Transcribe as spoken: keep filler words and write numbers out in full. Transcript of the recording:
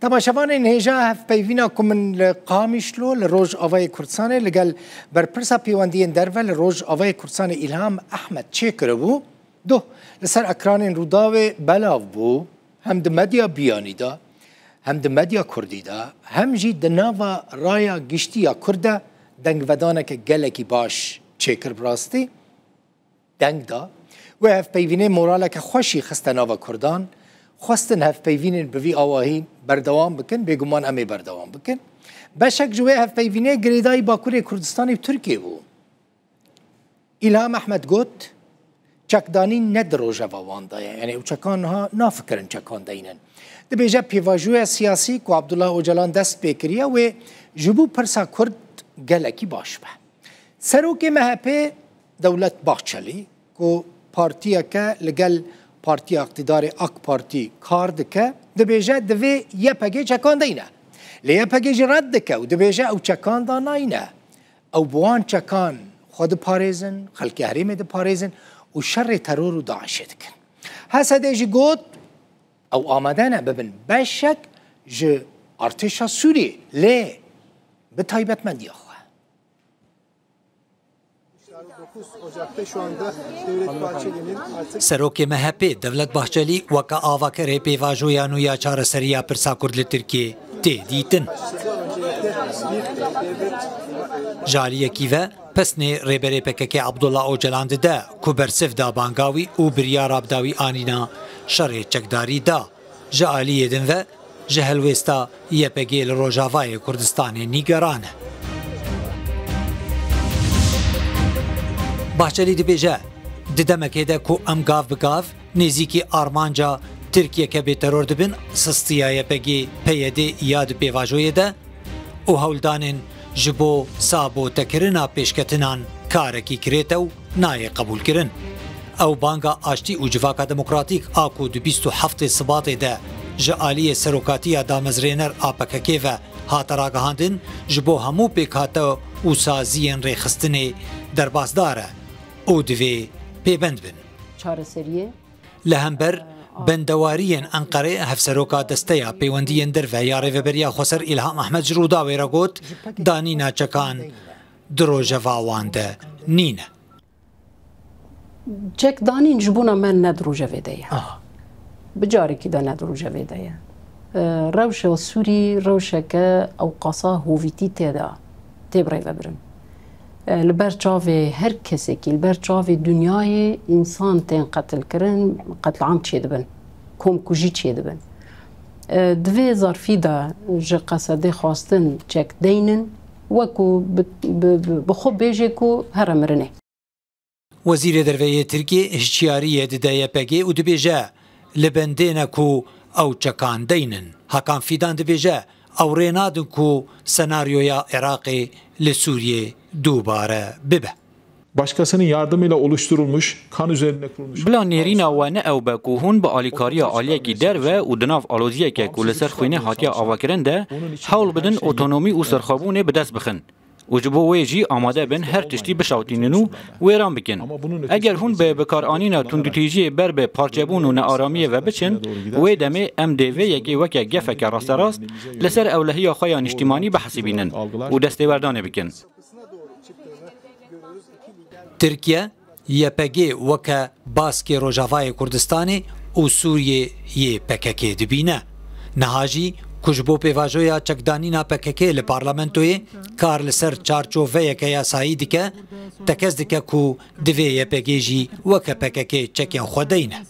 Temaşevanên hêja, hevpeyvîna ku min li Qamişlo li Rojavayê Kurdistanê li gel berpirsa pêwendiyên derve li Rojavayê Kurdistanê Îlham Ehmed çêkiribû, doh li ser ekranên Rûdawê belav bû, hem di medya biyanî de, hem di medya kurdî de, hem jî di nava raya giştî ya kurd de dengvedaneke gelekî baş çêkir. Bi rastî deng da. Wê hevpeyvînê moraleke xweş jî xiste nava kurdan. Xwestin hevpeyvînên bi vî awahî berdewam bikin, bêguman em ê berdewam bikin. Beşek ji wê hevpeyvînê girêdayî Bakurê Kurdistanê û Tirkiyê bû. Îlham Ehmed got, çekdanîn ne di rojeva wan de ye. Yanî ew çekan niha nafikirin çekan deynin. Dibêje pêvajoya siyasî ku Abdullah Ocalan dest pê kiriye wê ji bo pirsa kurd gelekî baş be. Serokê M H P Dewlet Bahçelî ku partiyeke li gel partiya îqtîdarê AK Partî kar dike, dibêje divê Y P G çekan deyne. Lê Y P G jî red dike û dibêje ew çekan danayne. Ew bi wan çekan xwe diparêzin, xelkê herêmê diparêzin û şerê teror û DAIŞê dikin. H S D jî got, ew amade ne bibin beşek ji artêşa Sûriyê, lê bi taybetmendiya xwe. Serokê M H P Devlet Bahçelî weke avakerê pêvajoya nû ya çareseriya pirsa Kurd li Tirkiyê tê dîtin. Ji aliyekî ve pesnê Rêberê P K K Abdullah Ocalan dide ku bersiv da banga wî û biryara bi dawî anîna şerê çekdarî da. Ji aliyê din ve ji helwêsta Y P G li Rojavayê Kurdistanê nîgeran e. Bahçelî dibêje, di demekê de ku em gav bi gav nêzîkî armanca Tirkiyeke bêteror dibin, sistiya Y P G, P Y D ya di pêvajoyê de û hewldanên ji bo saboteyekirina pêşketinan karekî kirête û nayê qebûlkirin. Ew banga aştî û civaka demokratîk a ku di bîst û heftê Sibatê de ji aliyê serokatiya damezrêner a P K K ve hate ragihandin, ji bo hemû pêkhate û saziyên rêxistinê derbasdar e û divê pêbend bin. Çareseriyê Li hember bendewariyên Enqerê, hevseroka Desteya Pêwendiyên Derve ya Rêveberiya Xweser Îlham Ehmed ji Rûdawê re got, danîna çekan di rojeva wan de nîne. Çekdanîn ji bona me ne di rojevê de ye. Bi carekî de ne di rojevê de ye. Rewşa Sûrî rewşeke ewqasa hovîtî tê de tê birêvebirin. Li ber çavê her kesekî, li ber çavê dinyayê însan tên qetilkirin, qetliam çêdibin, komkujî çêdibin. Di vê zarfî de ji Qesedê xwestin çek deynin, wekû bi xwe bêjê ku here mirinê. Wezîrê Derve yê Tirkiyê hişyariyê dide Y P G û dibêje, li bendê ne ku ew çekan deynin. Hakan Fîdan dibêje, ew rê nadin ku senaryoya Iraqê li Sûriyê dubare bibe. Başkasının yardımıyla oluşturulmuş, kan üzerinde kurulmuş. Bila nêrîna we ne ew be ku hûn bi alîkariya aliyekî derve û di nav aloziyeke ku li ser xwînê hatiye avakirin de hewl bidin otonomî û serxwebûnê bi dest bixin. Û ji bo wê jî amade bin her tiştî bişawitînin û wêran bikin. Eger hûn bi bikaranîna tundûtîjiyê ber bi parçebûn û nearamiyê ve biçin, wê demê em dê vê yekê weke gefeke rasterast li ser ewlehiya xwe ya niştîmanî bihesibînin û destêwerdanê bikin. Tirkiye Y P G weke baskê Rojavayê Kurdistanê û Sûriyê yê P K K dibîne. Niha jî ku ji bo pêvajoya çekdanîna P K K li parlamentoyê kar li ser çarçoveyeke yasayî dike, tekez dike ku divê Y P G jî weke P K K çekên xwe deyne.